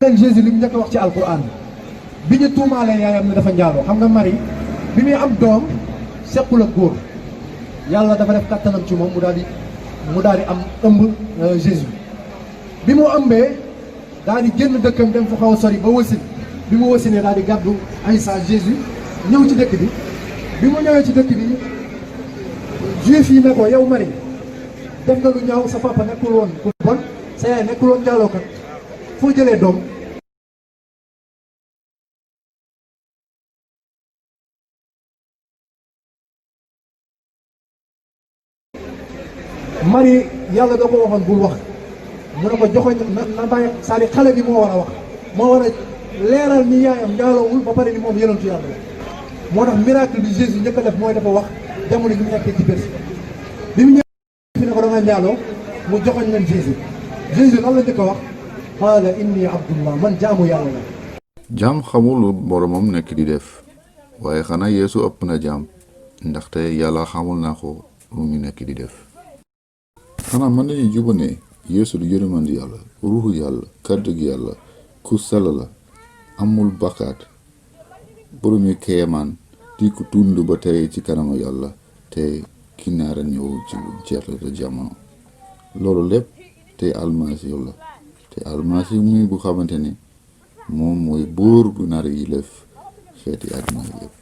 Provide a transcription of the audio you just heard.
leen Jésus li mu njëkk a wax ci alquran bi ñu tuumaalee yaayam ne dafa njaaloo xam nga Marie bi muy am doom sequl ak góor yàlla dafa def kattanam ci moom mu daal di am ëmb Jésus bi mu ëmbee daal di génn dëkkam dem fu xaw a sori ba wasin bi mu wasinee daal di gàddu Aïssa Jésus ñëw ci dëkk bi mu ñëwee ci dëkk bi juif yi ne ko yow Marie def nga lu ñaaw sa papa nekkul woon ku bon sa yaay nekkul woon njaalookat foo jëlee doom Marie yàlla da ko waxoon bul wax mu ne ko joxoñ na bàyyi c'est-à-dire xale bi moo war a wax moo war a leeral ni yaayam njaaloowul ba pare ni moom yonentu yàlla la moo tax miracle bi Jésus njëkk a def mooy dafa wax jamono gi mu nekkee ci Bercy bi mu ñëwee fi ne ko da nga njaaloo mu joxoñ leen Jésus lan la njëkk a wax qaala inni abdullah man jaamu yàlla la. jaam xamul lu boromam nekk di def waaye xanaa Yeesu ëpp na jaam ndaxte yàlla xamul na ko lu mu nekk di def. xanaa mën nañu juba ne Yeesu du yërmande yàlla ruuxu yàlla kàddu gi yàlla ku sell la amul bakkaat boromi keemaan di ko tund ba tey ci kanamu yàlla te ki naara ñëw ci jeexlata jamono loolu lépp te almasihu la te almasihu muy bu xamante ne moom mooy buur bu nar yi lëf xeeti àdduna yépp